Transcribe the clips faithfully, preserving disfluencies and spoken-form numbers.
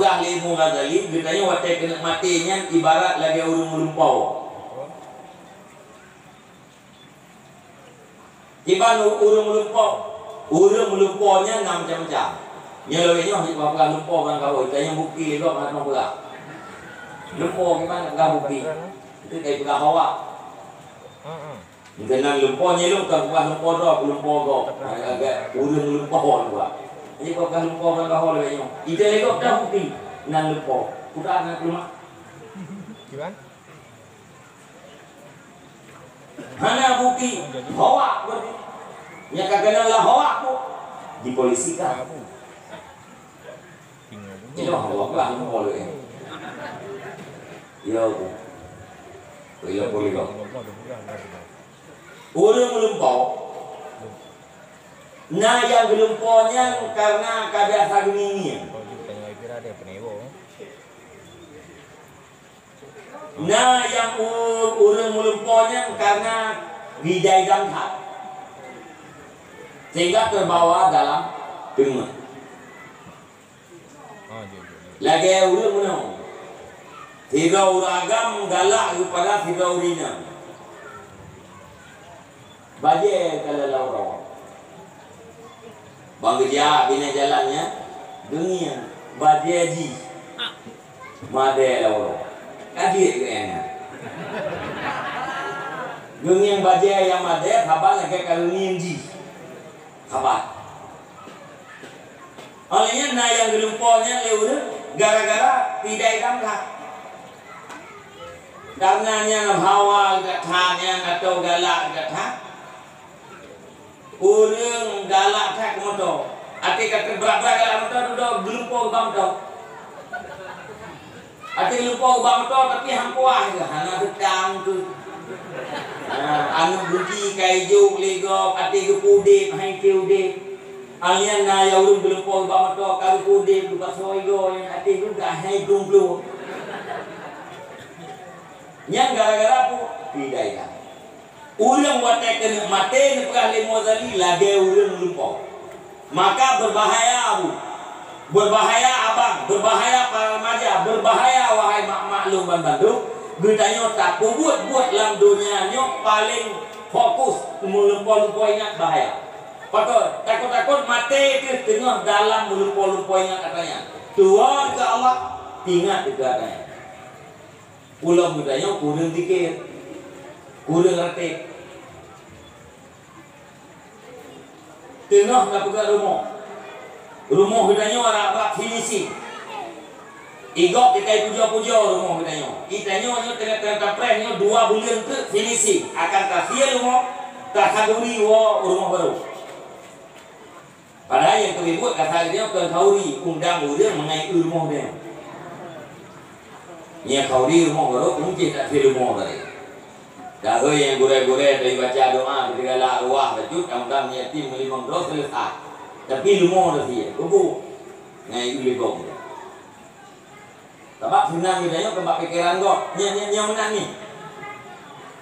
Peugah lé Imam Ghazali, geutanyoe watèe keuneuk maté nyan ibarat lagèe ureueng meulumpoe. Kiban u-, ureueng meulumpoe, ureueng meulumpoe nyan na macam-macam. Nyoe lagèe nyoe, peugah lumpoe ban kamoe, geutanyoe bukti lé gob hana peugah. Lumpoe kiban peugah bukti. Itu ka peugah hoak. Mungken nan lumpoe nyoe lôn ka peugah lumpoe droe, lumpoe gob. Agak ureueng lumpoe buat. Jadi peugah lumpoe ban kamoe lagèe nyoe. Itu lé gob dah bukti nan lumpoe. Udah na keulumak. Kiban? Hana bukti, hoak berarti. Nyang ka keunan lah hoak pun dipolisikan. Itu hoak lah, lumpoe lé. Ya, Bu. Ya, boleh, Bu. Ureueng meulumpoe, na nyang geulumpoe nyan karena ka biasa geungieng-ngieng. Na nyang u-, ureueng meulumpoe nyan karena gidai dam that, sehingga terbawa dalam teungeut. Lagèe ureueng meunoe, sidroe ureueng agam galak keupada sidroe ureueng inong. Bajèe ka lalau droe. Ban geujak binéh jalan nyan, geungieng bajèe jih. Madé lalau droe. Ka jeuet keu nyan. Geungieng bajèe nyang madé, saban lagèe ka geungieng jih. Saban. Óh lheueh nyan na nyang geulumpoe nyan lé ureueng gara-gara pidai dam that. Karena nyan hawa gata nyan atau galak gata. Ureueng galak that keu moto. Até ka teubrat-brat galak moto, dudoe geulumpoe geuba moto. Até lumpoe geuba moto, tapi han puas geuh, hana seutang tu. Ha, aneuk beuti ka ijok lé gob, até geupeu udép, han ié udép. Alèh nyan na ya ureueng geulumpoe geuba moto, ka geupeu udép, geupasoe igoe nyan até geuh, ka hai glung-glung. Nyan gara-gara peue? Pidai dam. Ureueng watèe keuneuk maté neupeugah lé Imam Ghazali lagèe ureueng lumpoe. Maka beubahaya abu, beubahaya abang, beubahaya para remaja, beubahaya wahai mak-mak lôn banmandum, geutanyoe tapeubuet buet lam donya nyoe paleng fokus meulumpoe-lumpoe ingat bahaya. Pakon? Takot-takot maté keuh teungoh dalam meulumpoe-lumpoe ingat atra nyan. Tuhan keu Allah, ingat keu atra nyan. Ulôn geutanyoe kureueng zikir, kureueng ratéb. Teungoh tapeugah rumoh. Rumoh geutanyoe rab-rab finishing. Igob teukai pujoe-pujoe rumoh geutanyoe. Geutanyoe nyoe teungoh tapreh nyoe dua buleuen teuk finishing. Akan tasie rumoh, takhanduri woe rumoh barô. Padahai nyang keuneuk buet kasa geutanyoe kon khanduri, undang ureueng mangai eu rumoh geutanyoe. Nyang khanduri rumoh barô, mungken tak sie rumoh tadi. Dahôi nyang gurèe-gurèe tadi baca doa, keutiga la arwah bacut, dam-dam yatim meulimong droe seuleusoe. Tapi rumoh dah sie, kubu. Ngai eu lé gob. Sabab seunang geutanyoe keu bak pikeran gob. Nyan, nyan, nyan meunan nyoe.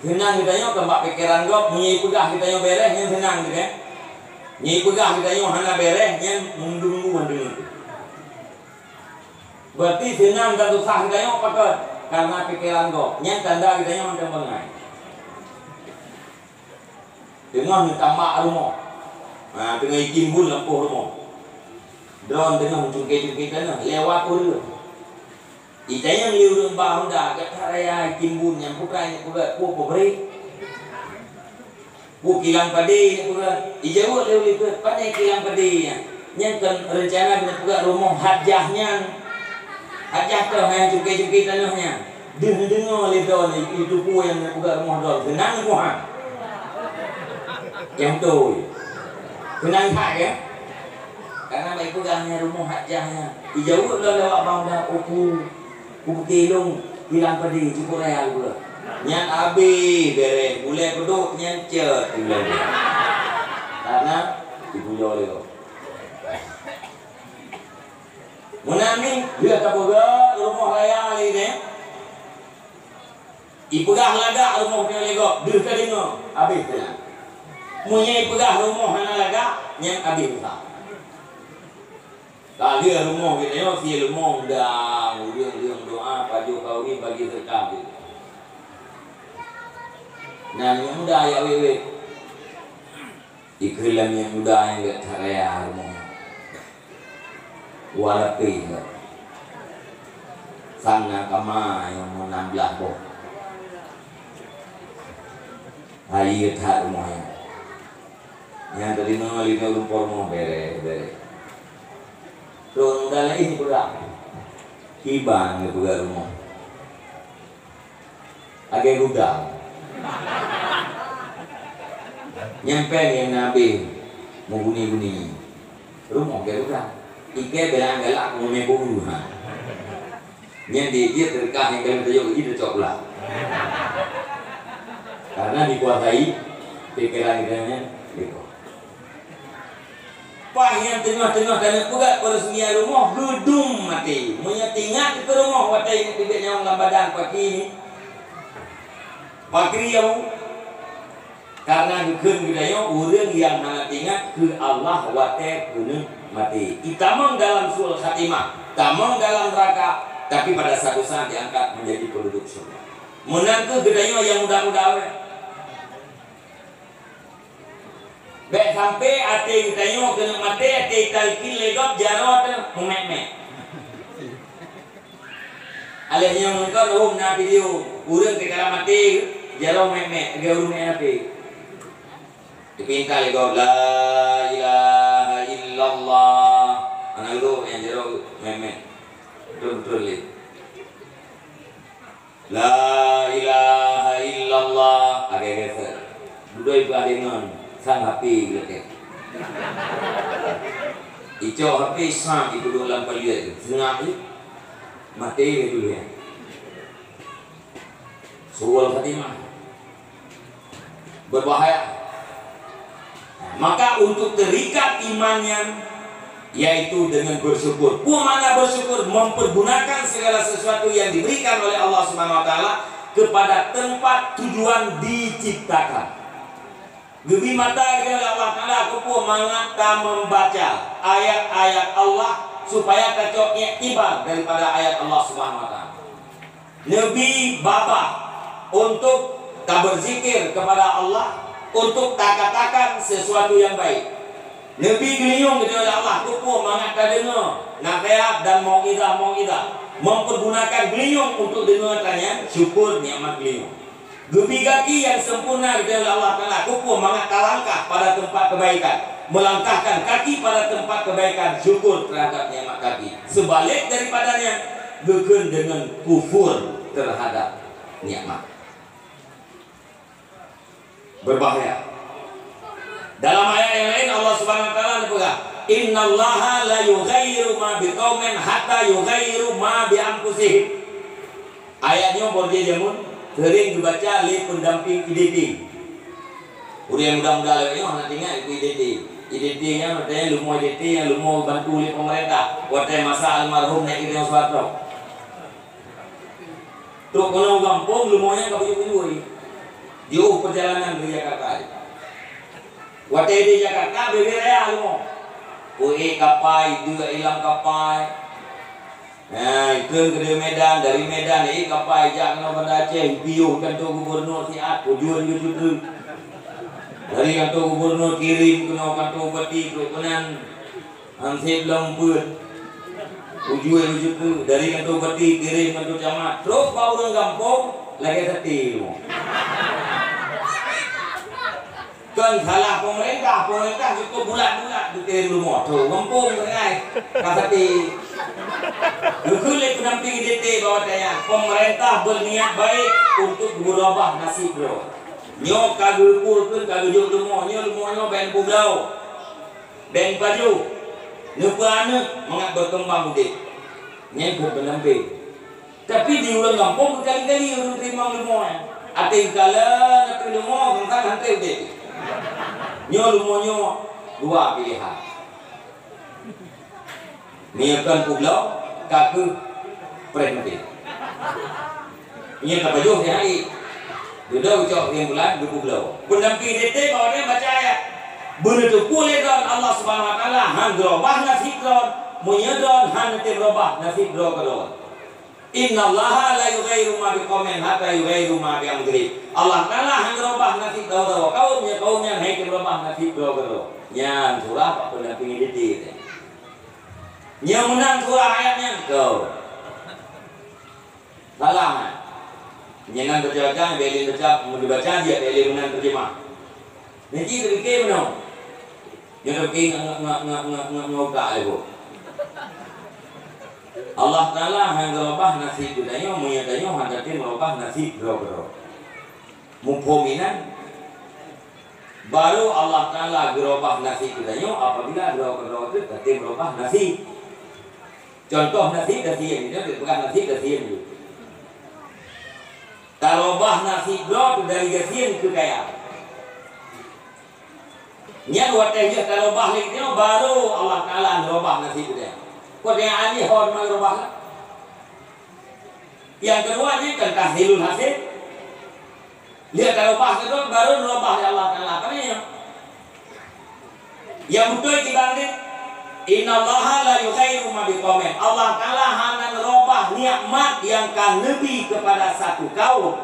Seunang geutanyoe keu bak pikeran gob, meunyoe ipeugah geutanyoe bèrèh, nyan seunang geutanyoe. Meunyoe ipeugah geutanyoe hana bèrèh, nyan meundueng-dueng deungon. Berarti seunang dan susah geutanyoe pakon? Karena pikeran gob. Nyan tanda geutanyoe mantong bangai. Teungoh neutambak rumoh. Ha, teungoh itimbun lampôh rumoh. Droen teungoh meucungké-cungké tanoh, lewat ureueng. Itanyong lé ureueng ba honda, "Gata raya itimbun nyang peugah nyan peugah, peue pabrék? Peue kilang padé nyan peugah?" Ijaweueb lé ureueng, "Pane kilang padé nyan? Nyan kon reuncana geuneuk peugah rumoh hat jah nyan. Hat jah toh nyang cungké-cungké tanoh nyan." Deuh neudeungoe lé droen, itu peue nyang neupeugah rumoh droen. Seunang nyan, ha? Nyang beutôi. Seunang that, ya? Karena bak ipeugah nyan rumoh hat jah nyan. Ijaweueb lom lé awak bang da, "Oh, peue, peue pike lôn kilang padé, cukôp raya," geupeugah. Nyan abéh bèrèh, ulèe peudôk nyan cot ulèe. Karena ipujoe lé gob. Meunan nyoe, lheueh tapeugah rumoh raya lé nyoe. Ipeugah lagak rumoh nyoe lé gob, deuh tadeungoe, abéh keunan. Meunyoe ipeugah rumoh hana lagak, nyan abéh usah. Ka lheueh rumoh geutanyoe sie leumo muda, ureueng-ureueng doa, pajoh khauri, bagi seudeukah geuh. Nyan nyang muda jak wét-wét. Dikheun lé nyang muda nyan gét that raya rumoh. Dua lapéh gét. Sang na kama nyang nam blaih boh. Hayeue that rumoh nyan. Nyang teudeungoe lé ureueng po rumoh, bèrèh, bèrèh. Trok muda laén peugah, "Kiban geupeugah rumoh." Lagèe gudang. Nyang pèng nyang na abéh meuguni-guni. Rumoh lagèe gudang. Ikèe beulang galak meumè buru, ha. Nyan di jih teuka nyang keuneuk tajok jih tacok ulang. Karena dikuasai pikiran kita nyan lé Po. Paih nyang teungoh-teungoh taneuk peugah peureusungian rumoh geudum maté. Meunyoe teuingat keu rumoh watèe teubiet nyawöng lam badan pakri ni, pakri yau. Karena geukheun geutanyoe ureueng nyang hana teuingat keu Allah watèe keuneuk maté. Itamong dalam su'ul khatimah, tamong dalam neuraka, tapi pada satu saat diangkat menjadi penduduk syurga. Meunan kheueh geutanyoe nyang muda-muda wèh. Bèk sampai até geutanyoe keuneuk maté, até italkin lé gob jaroe teuh meumèk-mèk. Aléh nyoe ngon kon hom na video, ureueng teuka maté, jaroe mèk-mèk, lagèe ureueng mèk api. Geupinta lé gob, "La ilaha illallah." Hana geuduek nyang jaroe mèk-mèk. Beutôi-beutôi lé. La ilaha illallah. Agak geser. Beudôh iba deungon sang H P geulakèe. Icok H P sang ituduek lam paliet. Seungap jih. Maté lé dulu nyan. Su'ul khatimah. Berbahaya. Maka untuk terikat iman nyan, yaitu dengan bersyukur. Peue makna bersyukur? Mempergunakan segala sesuatu yang diberikan oleh Allah Subhanahu wa Taala kepada tempat tujuan diciptakan. Geubri mata geutanyoe lé Allah Taala keu peue? Mangat tameubaca ayat-ayat Allah supaya tacok iktibar daripada ayat Allah Subhanahu wa Taala. Neubi babah untuk tabeuzikir kepada Allah, untuk takatakan sesuatu yang baik. Neubi geulinyueng geutanyoe lé Allah keu peue? Mangat tadeungoe naseuhat dan mau'izah-mau'izah. Mempergunakan geulinyueng untuk deungoe tanyan, syukur nikmat geulinyueng. Geubri gaki nyang sempurna geutanyoe lé Allah Taala keu peue? Mangat talangkah pada tempat kebaikan. Melangkahkan kaki pada tempat kebaikan, syukur terhadap nikmat kaki. Sebalék daripada nyan, geukheun deungon kufur terhadap nikmat. Berbahaya. Dalam ayat nyang laén Allah Subhanahu wa Taala neupeugah, "Innallaha la yughayyiru ma biqaumin hatta yughayyiru ma bi anfusihim." Ayat nyoe bordée jameun seuring geubaca lé peundamping I D P. Ureueng muda-muda lagèe nyoe hana teuingat keu I D P. I D P nyan maksudnya leumo I D P nyang leumo geubantu lé peumeurintah watèe masa almarhum Naibu Gubernur Soeharto. Trok keunoe gampông, leumo nyan ka beujeuet-beujeuet. Jiôh peurjalanan dari Jakarta. Watèe di Jakarta, bèbèe raya leumo. Peuék kapai, duek ilam kapai. Nah, ikheun keudéh Medan, dari Medan ék kapai jak keunoe Banda Aceh, piôh kantor gubernur siat, tujuan jeuet teuk. Dari kantor gubernur kirém keunoe kantor bupati, trok keunan. Hansét lom peuet. Ujoe-ujoe tu dari kantor bupati kirém kantor camat. Trok bak ureueng gampông lagèe saté leumo. Kon salah pemerintah, pemerintah cukup bulat-bulat geukirém leumo. Trok gampông sagai ka saté. Geukheun lé peundamping I D P bahwa tanya, pemerintah berniat baik untuk merubah nasib droe. Nyoe ka geupeu kheun ka geujok leumo, nyoe leumo nyoe ban peubloe. Ban pajoh, neupeu aneuk mangat berkembang udép. Nyan keuh peundamping. Tapi di ureueng gampông beukali-kali ureueng teurimong leumo nyan. Até geukalon ateueh leumo, teuntang han trép udép. Nyoe leumo nyoe dua pilehan. Meunyoe kon peubloe, ka keuh preh maté. Nyan tapajoh di hai. Dudoe geucok simbôl bulan geupeubloe. Peundamping I D P bak watèe baca ayat. Beuneuteupeu lé droe Allah Subhanahu wa Taala han geurobah nasib droe. Meunyoe droe hana tém robah nasib droe keudroe. Innallaha la yughayyiru ma biqaumin hatta yughayyiru ma bi anfusihim. Allah Taala hana robah nasib droe-droe kaum, nyoe kaum nyan han tém robah nasib droe keudroe. Nyan surah apa pun nanti ngiditi. Nyoe meunan surah ayat nyan keu. Salah, eh? Nyan nan baca-baca, bèk lé baca, mun dibaca jih, bèk lé meunan terjemah. Nyan cit tapike meunoe. Nyan tapike nge-, nge-, nge-, nge-, nge-, nge-, utak lé boh. Allah Taala han geurobah nasib geutanyoe, meunyoe tanyoe han tatem robah nasib droe-droe. Muphom inan? Baru Allah Taala geurobah nasib geutanyoe apabila droe-droe teuh tatem robah nasib. Contoh nasib gasien, nyoe teupeugah nasib gasien dulu. Tarobah nasib droe teuh dari gasien keu kaya. Nyan watèe jih tarobah lé nyoe, baru Allah Taala neurobah nasib geutanyoe. Kon nyang alih ho teuma geurobah lah. Nyang keudua nyan kan tahsilul hasil. Lheueh tarobah keudroe, baru neurobah lé Allah Taala. Apa nyan? Nyang beutôi kiban deh, "Innallaha la yughayyiru ma biqaumin." Allah Taala hana neurobah nikmat nyang ka neubi keupada satu kaum.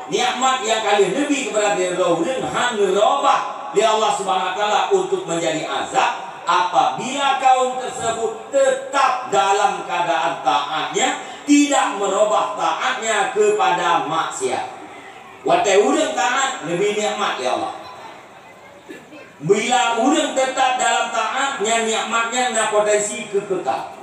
Nikmat nyang ka lheueh neubi keupada sidroe ureueng hana neurobah lé Allah Subhanahu wa Taala untuk menjadi azab apabila kaum tersebut tetap dalam keadaan taatnya, tidak merubah taatnya kepada maksiat. Watèe ureueng taat, neubi nikmat lé Allah. Bila ureueng teutap dalam taat, nyan nikmat nyan na potensi keu kekal.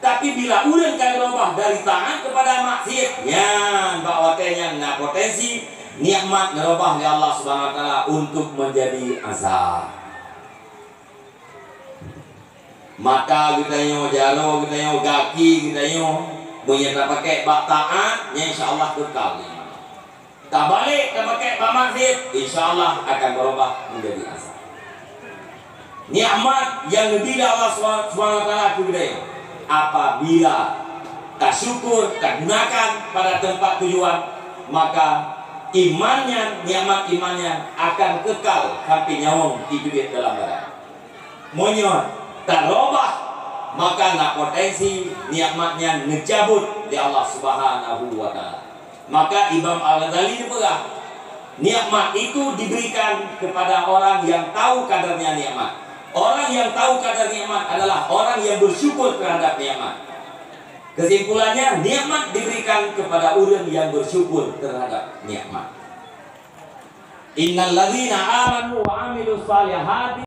Tapi bila ureueng ka geurobah dari taat keupada maksiat, nyan bak watèe nyan na potensi nikmat neurobah lé Allah Subhanahu wa Taala untuk menjadi azab. Mata geutanyoe, jaroe geutanyoe, gaki geutanyoe, meunyoe tapakék bak taat, nyan insya Allah kekal nyan. Tabalek tapakék bak maksiat, insya Allah akan berubah menjadi azab. Nikmat nyang geubri lé Allah Subhanahu wa Taala keu geutanyoe, apabila tasyukur, tagunakan pada teumpat tujuan, maka iman nyan, nikmat iman nyan akan kekal sampai nyawöng jiteubiet dalam badan. Meunyoe tarobah, maka na potensi nikmat nyan neucabut lé Allah Subhanahu wa Taala. Maka Imam Al-Ghazali neupeugah, nikmat itu diberikan kepada orang yang tahu kadarnya nikmat. Orang yang tahu kadar nikmat adalah orang yang bersyukur terhadap nikmat. Kesimpulannya, nikmat diberikan kepada orang yang bersyukur terhadap nikmat. Innal ladzina amanu wa amilus salihati